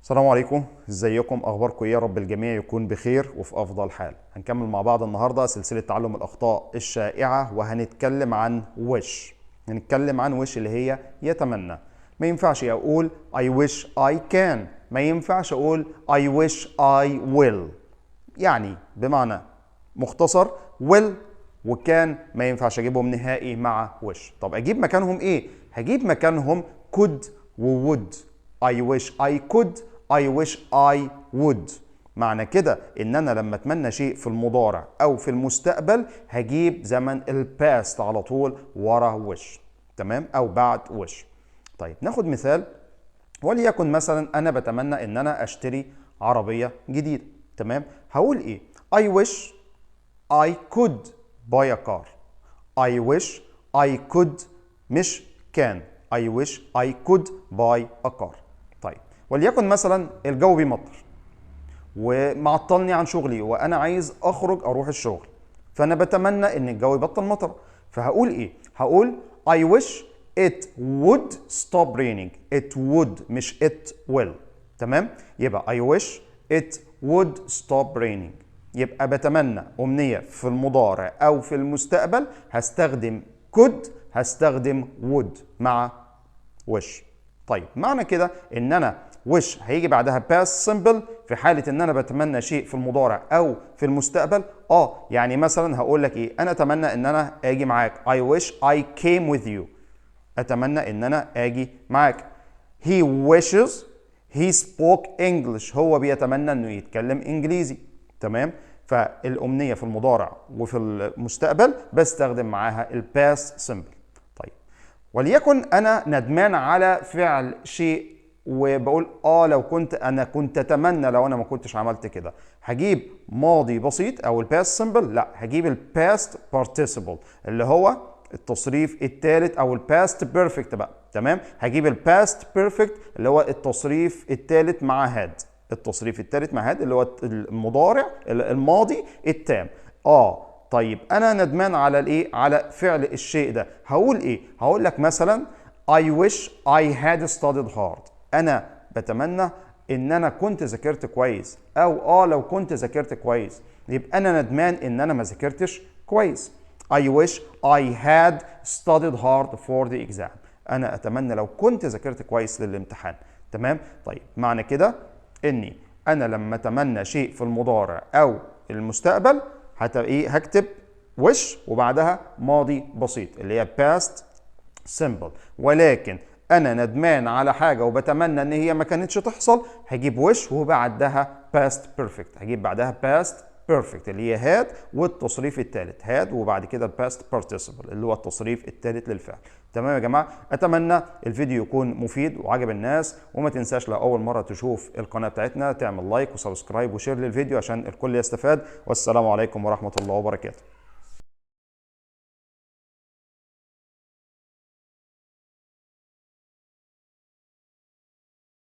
السلام عليكم، ازيكم؟ اخباركم ايه؟ يا رب الجميع يكون بخير وفي افضل حال. هنكمل مع بعض النهارده سلسلة تعلم الاخطاء الشائعة، وهنتكلم عن wish. هنتكلم عن wish اللي هي يتمنى. ما ينفعش اقول I wish I can، ما ينفعش اقول I wish I will. يعني بمعنى مختصر will و can ما ينفعش اجيبهم نهائي مع wish. طب اجيب مكانهم ايه؟ هجيب مكانهم could و would. I wish I could، I wish I would. معنى كده ان انا لما اتمنى شيء في المضارع او في المستقبل هجيب زمن ال past على طول ورا wish، تمام؟ او بعد wish. طيب ناخد مثال، وليكن مثلا انا بتمنى ان انا اشتري عربية جديدة، تمام؟ هقول ايه؟ I wish I could buy a car. I wish I could، مش can. I wish I could buy a car. طيب وليكن مثلا الجو بيمطر ومعطلني عن شغلي وانا عايز اخرج اروح الشغل، فانا بتمنى ان الجو يبطل مطر، فهقول ايه؟ هقول I wish it would stop raining. It would مش it will، تمام؟ يبقى I wish it would stop raining. يبقى بتمنى أمنية في المضارع أو في المستقبل هستخدم could، هستخدم would مع wish. طيب معنى كده ان انا wish هيجي بعدها past simple في حالة ان انا بتمنى شيء في المضارع او في المستقبل. يعني مثلا هقول لك ايه؟ انا اتمنى ان انا اجي معاك. I wish I came with you. اتمنى ان انا اجي معاك. He wishes he spoke English. هو بيتمنى انه يتكلم انجليزي، تمام؟ فالامنية في المضارع وفي المستقبل بستخدم معاها ال past simple. طيب وليكن انا ندمان على فعل شيء وبقول لو كنت انا كنت اتمنى لو انا ما كنتش عملت كده، هجيب ماضي بسيط او ال past simple؟ لا، هجيب ال past participle اللي هو التصريف الثالث او ال past perfect بقى، تمام؟ هجيب ال past perfect اللي هو التصريف الثالث مع had، التصريف الثالث مع had اللي هو المضارع الماضي التام. طيب انا ندمان على الايه؟ على فعل الشيء ده، هقول ايه؟ هقول لك مثلا I wish I had studied hard. انا بتمنى ان انا كنت ذاكرت كويس، او لو كنت ذاكرت كويس، يبقى انا ندمان ان انا ما ذاكرتش كويس. I wish I had studied hard for the exam. انا اتمنى لو كنت ذاكرت كويس للامتحان، تمام؟ طيب معنى كده اني انا لما اتمنى شيء في المضارع او المستقبل ايه؟ هكتب wish وبعدها ماضي بسيط اللي هي past simple. ولكن انا ندمان على حاجة وبتمنى ان هي ما كانتش تحصل، هجيب wish وبعدها past perfect، هجيب بعدها past perfect اللي هي had والتصريف الثالث، had وبعد كده past participle اللي هو التصريف الثالث للفعل. تمام يا جماعة؟ اتمنى الفيديو يكون مفيد وعجب الناس، وما تنساش لو اول مرة تشوف القناة بتاعتنا تعمل like و subscribe و share للفيديو عشان الكل يستفاد. والسلام عليكم ورحمة الله وبركاته.